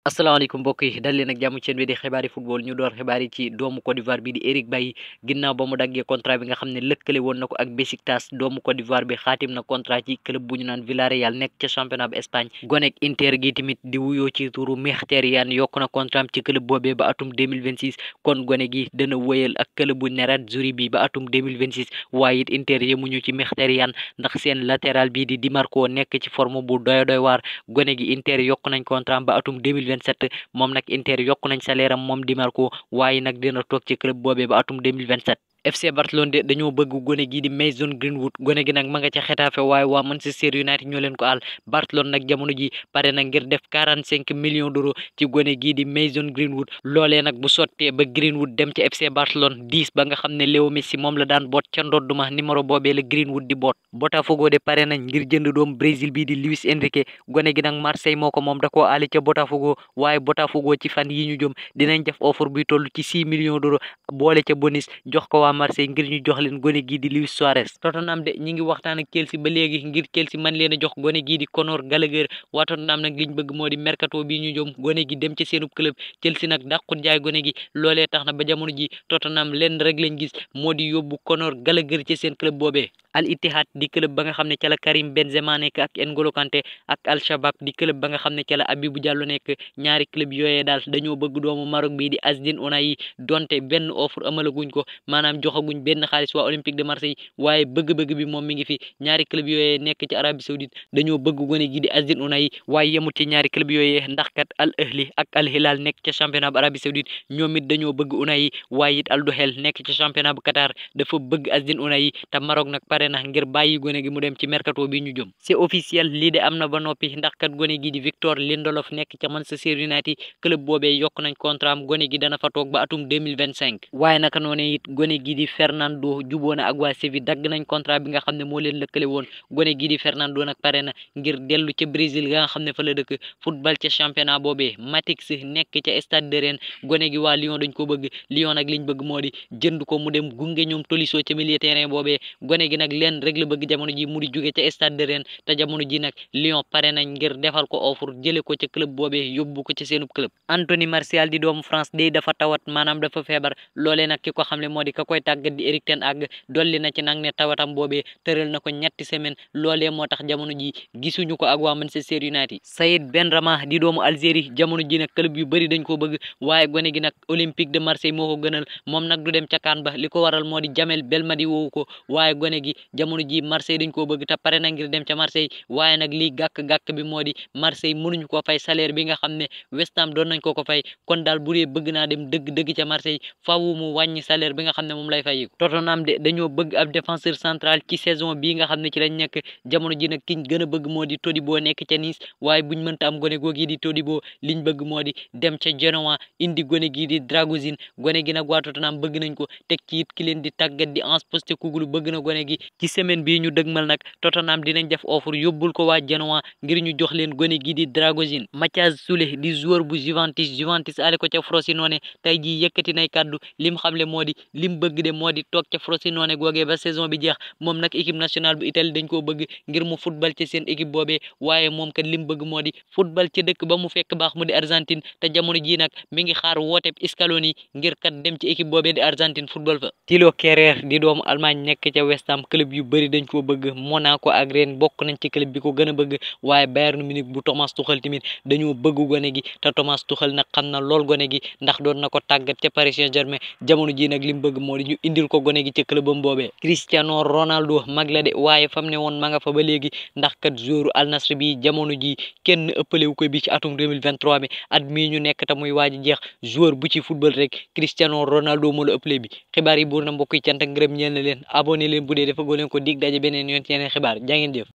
asalaamaaleykum mbokk yi dal leen ak jàmm ci seen bi di xibaari football ñu door xibaar yi ci doomu Côte d'Ivoire bi di Eric Bailly ginnaaw ba mu daggee contrat bi nga xam ne lëkkale woon na ko ak Besiktas doomu Côte d'Ivoire bi xaatim na contrat ci club bu ñu naan Villarreal nekk ca championnat bu Espagne gonek Inter gi tamit di wuyoo ci turu Mkhitaryan yokk na contrat am ci club boobee ba atum 2026 kon gone gi dana wëyal ak club bu Nerazzurri bi ba atum 2026 waaye it Inter yemuñu ci Mkhitaryan ndax seen latéral bi di Di Marco nekk ci forme bu doy waar gone gi Inter yokk nañ contrat ba atum 2027 moom nag Inter yokk nañ salaire am moom Di Marco waaye nag dina toog ci club boobee ba atum 2027 FC Barcelone de dañoo bëgg gone gi di Mason Greenwood gone gi nag ma nga ca Xetafe waaye waa Manchester United ñoo leen ko àll Barcelone nag jamono ji pare na ngir def 45 millions d'euros ci gone gi di Mason Greenwood loolee nag bu sottee ba Greenwood dem ca FC Barcelone 10 ba nga xam ne Léo Messi moom la daan boot ca ndodduma numéro boobee la Greenwood di boot Botafogo de pare nañ ngir jënd doom Brésil bii di Luis Enrique gone gi nag Marseille moo ko moom da koo àll ca Botafogo waaye Botafogo ci fan yi ñu jëm dinañ def offre buy toll ci 6 millions d'euros boole ca bonus jox ko waa Marseille ngir ñu jox leen gone gii di Luis Suarez Tottenham de ñi ngi waxtaan ak Chelsea ba léegi ngir Chelsea man leen a jox gone gii di Conor Gallagher waa Tottenham nag liñ bëgg moo di mercato bi ñu jëm gone gi dem ci seenub club Chelsea nag dàqut jaay gone gi loolee tax na ba jamono ji Tottenham leen rek lañ gis moo di yóbbu Conor Gallagher ci seen club boobee Al Ittihad di club ba nga xam ne ca la Karim Benzema nekk ak N'Golo Kanté ak Al Shabab di club ba nga xam ne ca la Abibou Diallo nekk ñaari club yooyee daal dañoo bëgg doomu Maroc bii di Azzedine Ounahi donte benn offre amalaguñ ko maanaam joxaguñ benn xaalis waa Olympique de Marseille waaye bëgg-bëgg bi moom mi ngi fi ñaari club yooyee nekk ci Arabie Saoudite dañoo bëgg gone gi di Azzedine Ounahi waaye yemut ci ñaari club yooyee ndax kat Al Ahli ak Al Hilal nekk ca championnat bu Arabie Saoudite ñoom it dañoo bëgg Ounahi waaye it Al Duhail nekk ca championnat bu Qatar dafa bëgg Azzedine Ounahi te Maroc nag pare na ngir bàyyi gone gi mu dem ci mercato bi ñu jëm c'est officiel lii de am na ba noppi ndax kat gone gi di Victor Lindelof nekk ca Manchester United club boobee yokk nañ contrat am gone gi dana fa toog ba atum 2025 waaye naka noonu it gone gi di Fernando juboona ak waa Séville dagg nañ contrat bi nga xam ne moo leen lëkkale woon gone gi di Fernando nag pare na ngir dellu ca Brésil ga nga xam ne fa la dëkk football ca championnat boobee Matix nekk ca Stade de Rennes gone gi waa Lyon dañ ko bëgg Lyon nag liñ bëgg moo di jënd ko mu dem gunge ñoom Tolisso ca milieu terrain boobee gone gi nag leen rek la bëgg jamono ji mu di jóge ca Stade de Rennes te jamono ji nag Lyon pare nañ ngir defal ko offre jële ko ca club boobee yóbbu ko ca seenub club Anthony Martial di doomu France day dafa tawat maanaam dafa feebar loolee nag ki ko xamle moo di ka koy tàggat di Eric Ten Hag dolli na ci nag ne tawatam boobee tëral na ko ñetti semaine loolee moo tax jamono ji gisuñu ko ak waa Manchester United Saïd Benrahma di doomu Algérie jamono ji nag club yu bëri dañ ko bëgg waaye gone gi nag Olympique de Marseille moo ko gënal moom nag du dem ca CAN ba li ko waral moo di Jamel Belmadi woowu ko waaye gone gi jamono ji Marseille dañ koo bëgg te pare na ngir dem ca Marseille waaye nag lii gàkk-gàkk bi moo di Marseille mënuñu ko fay salaire bi nga xam ne West Ham doon nañ ko fay kon daal bu dee bëgg naa dem dëgg ca Marseille faaw mu wàññi salaire bi nga xam ne moom lay fay Tottenham de dañoo bëgg ab défenseur central ci saison bii nga xam ne ci lañ nekk jamono ji nag kiñ gën a bëgg moo di Todibo nekk ca Nice waaye buñ mënta am gone googi di Todibo liñ bëgg moo di dem ca Genoa indi gone gi di Dragozin gone gi nag waa Tottenham bëgg nañ ko teg ci it ki leen di tàggat di Ange Postecoglou bëgg na gone gi ci semaine bii ñu dëgmal nag Tottenham dinañ def offre yóbbul ko waa Genoa ngir ñu jox leen gone gi di Dragozin Mathias Soulé di joueur bu Juventus ale ko ca Frosinone tey jii yëkkati nay kàddu lim xamle moo di lim bëgg de moo di toog ca Frosinone googee ba saison bi jeex moom nag équipe nationale bu Italie dañ koo bëgg ngir mu football ci seen équipe boobee waaye moom kat lim bëgg moo di football ci dëkk ba mu fekk baax mu di Argentine te jamono ji nag mi ngi xaar wooteeb Scaloni ngir kat dem ci équipe boobee di Argentine football fa Thilo Kehrer di doomu Allemagne nekk ca West Ham club yu bëri dañ koo bëgg Monaco ak Rennes bokk nañ ci club bi ko gën a bëgg waaye Bayern Munich bu Thomas Tuchel tamit dañoo bëgg gone gi te Thomas Tuchel nag xam na lool gone gi ndax doon na ko tàggat ca Paris Saint-Germain jamono ji nag lim bëgg moo di ñu indil ko gone gi ca clubam boobee Cristiano Ronaldo mag la de waaye fam ne woon ma nga fa ba léegi ndax kat joueur Al Nassr bi jamono ji kenn ëppalewu ko bi ci atum 2023 bi at mii ñu nekk te muy waaji jeex joueur bu ci football rek Cristiano Ronaldo moo la ëppale bi xibaar yi buur na mbokk yi cant ak ngërëm ñeel na leen abonné leen bu dee dafa goo leen ko dig daje beneen yoon ci yeneen xibaar jaa ngeen jëf